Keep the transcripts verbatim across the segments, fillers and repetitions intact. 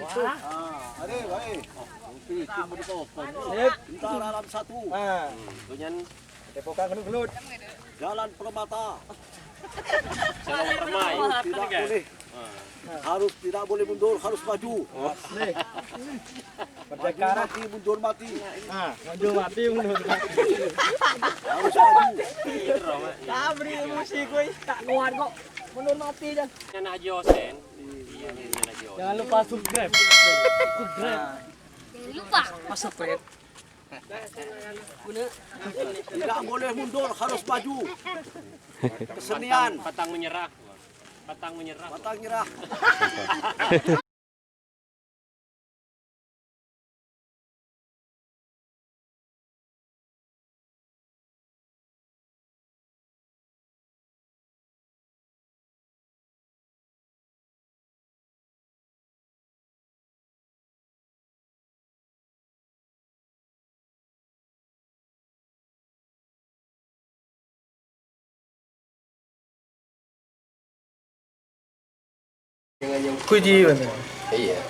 Ah, are, bae. Sip. Bintara alam satu. Ah. Dunyan. Tepokan gelut-gelut. Jalan Permata. Jalan Permai. Harus tidak boleh. Harus tidak boleh mundur, harus maju. Nih. Maju mati, mundur mati. Ah, maju mati, mundur mati. Harus maju. Tabri emosi gue, tak kuat kok. Mundur mati, Jan. Anak Haji Hosen. Iya, anak Haji Hosen. Jangan lupa subscribe. Subscribe. Jangan lupa. Pas subscribe. Tidak boleh mundur, harus maju. Kesenian. Pantang, pantang menyerah. Pantang menyerah. Pantang nyerah. Kuji bener. Iya.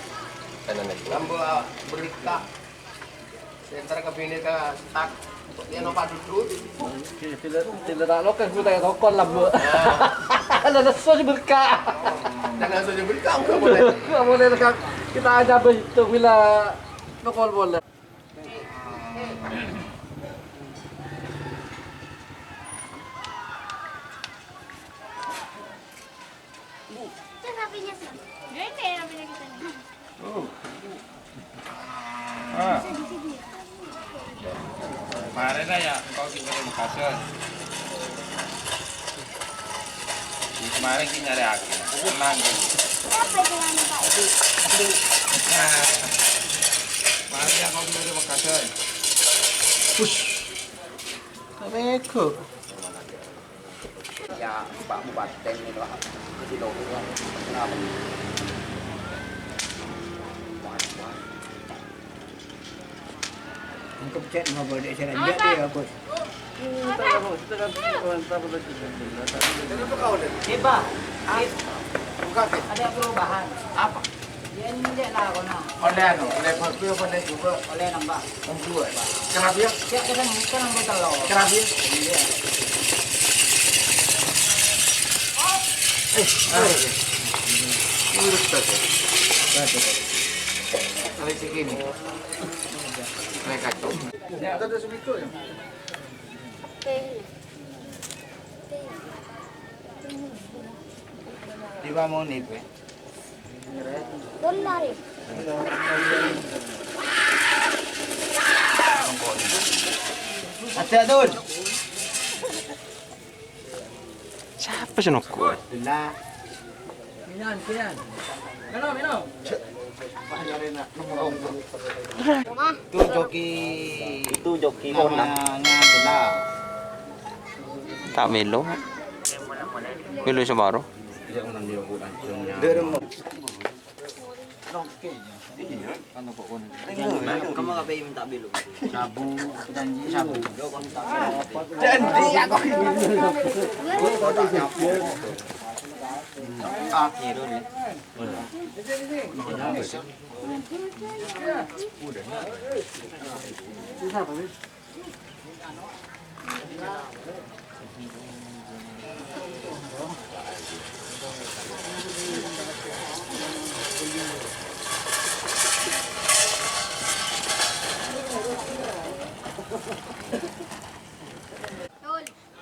Kanan itu. Lampu, ah, berita. Entar ke bini ke tak. Dia no padudut. Tidak, tidak tak lokal, gue tanya tokol lah, Bu. Ada nesu sih berkah. Ada nesu sih berkah, nggak boleh. Nggak boleh, Kak. Kita ada begitu bila nokol boleh. Itu rapinya sih. Gede rapinya kita nih. Ah. Kemarin aja engkau tinggal di Bekasi. Kemarin kita nyari aku. Tenang dulu. Apa itu namanya, Pak? Nah. Kemarin aja engkau tinggal di Bekasi. Push. Apa itu? Ya, Pak Bupati ini, Pak. Di Lombok, Pak. Kenapa? Engko' cè' ngobrol dek sè raja dia, Gus. Coba. Ada perubahan. Apa? Yen cè' lakona. Oleh anu, oleh bagus apa oleh juga? Oleh nambah. Nambah. Kenapa ya? Cè' kadang, kadang betul loh. Kenapa ya? Iya. Eh, ah. Ini lurus saja. Saja. Kali segini. Mereka tuh. Ya, ada segitu ya. Di Mamoni, Pe. Don mari. Ada, Don. Sapa sè nokko'? Lah. Minum, minum. Minum, minum. Itu joki. Itu joki namanya Onang. Kenal. Ta' mèlo. Mèlo saparo. Iya. Kamu ngapain minta belum? Sabu, janji sabu. Janji aku. Ah, kira nih.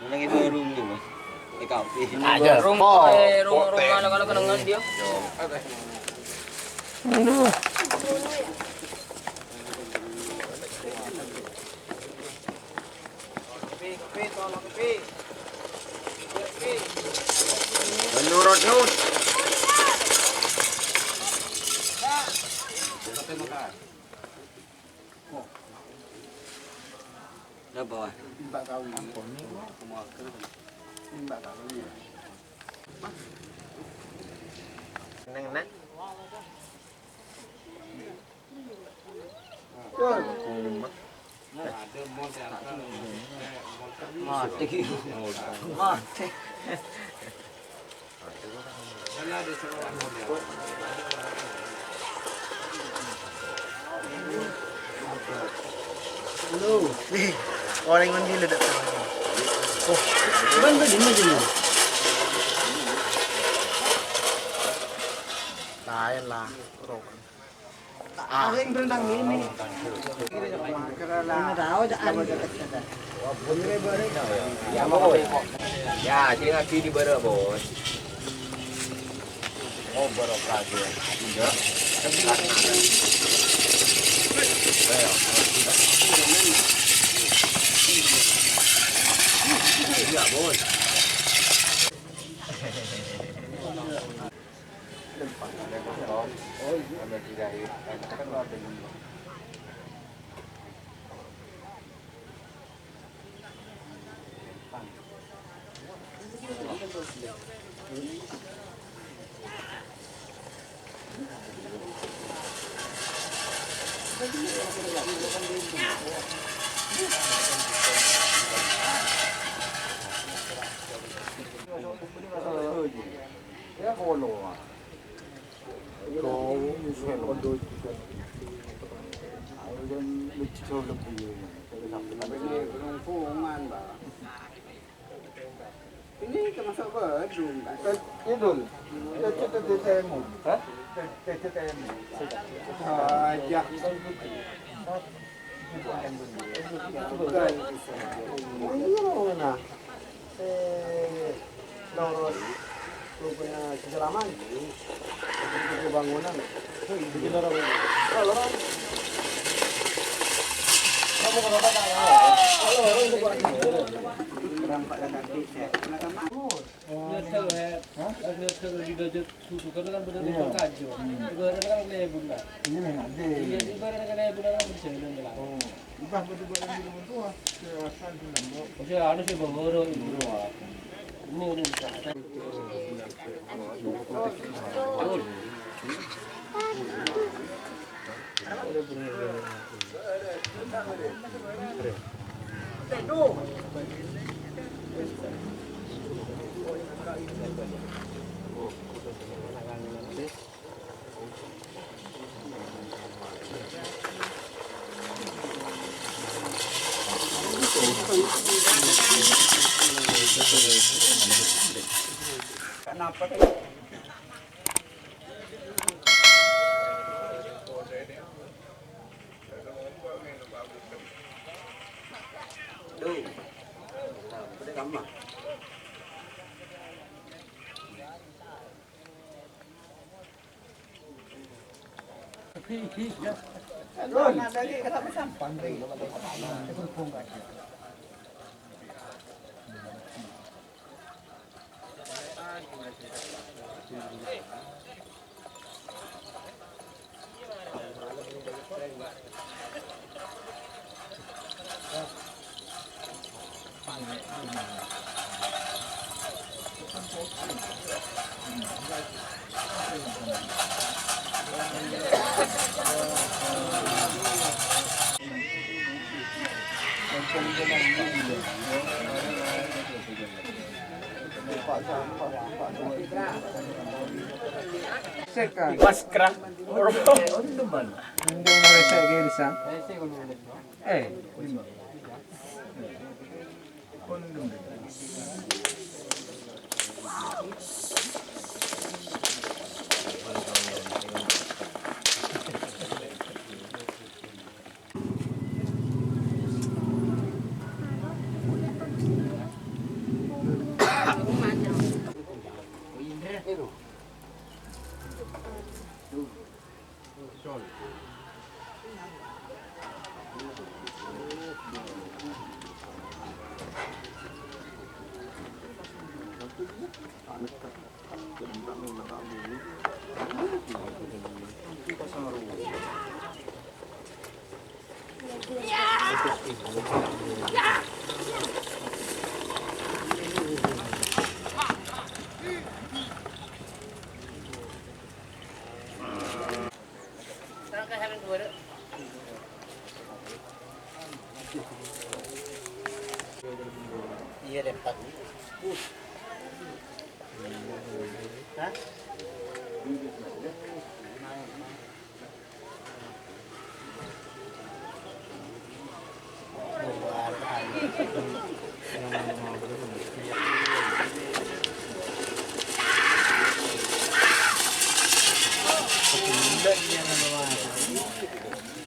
Lagi baru ini, Mas. T K P. Aja. Rung, eh, rung, rung, kalau, kalau kenangan dia. Aduh. Menurut Yud. Napa, Wak? Mbak kawin. Ampun, niku. Mbak kawin ya. Neng, Neng. Mati. Mati. Halo. Nih, orèng ngendi lè ḍâteng? Oh, cuman bâḍâ di sini. Laèn lah, rok. Aweng berendang ini. Nggak tahu, cak. Ya, Bos. Ya, sini lagi di barat, Bos. Oh, beroperasi. Iya. Iya, Bos. Ini termasuk bedung, kan? Eh, iya, Dul. Cecet di temu. Hah? Cecet temu. Aja. Iya, mana? Eh, lurus. Rupanya sejalaman. Itu bangunan. Bikin lorong. Oh, lorong. Kamu kenapa tak tahu? Oh, lorong itu, Pak. Kurang Pak Lakapi, saya. Kenapa, Pak? Nyetel, ya. Hah? Nyetel di budget susu, karena kan bener-bener kajo. Ibaratnya kan lebur, kan? Iya, nanti. Iya, ibaratnya kan lebur, kan bisa bilang, kan? Oh. Ibah betul-betul di rumah tua. Dewasa itu, kan, Bu? Masih anu sih, Bang, baru ini. Ini udah bisa. Kenapa? Duh. Nah, udah gampang. Iya. Aduh, ada lagi, kenapa sampah, Ri? Sekan. Pas kerah. Undung maresek gerisan. Eh. Iya, deh, empat. Hah?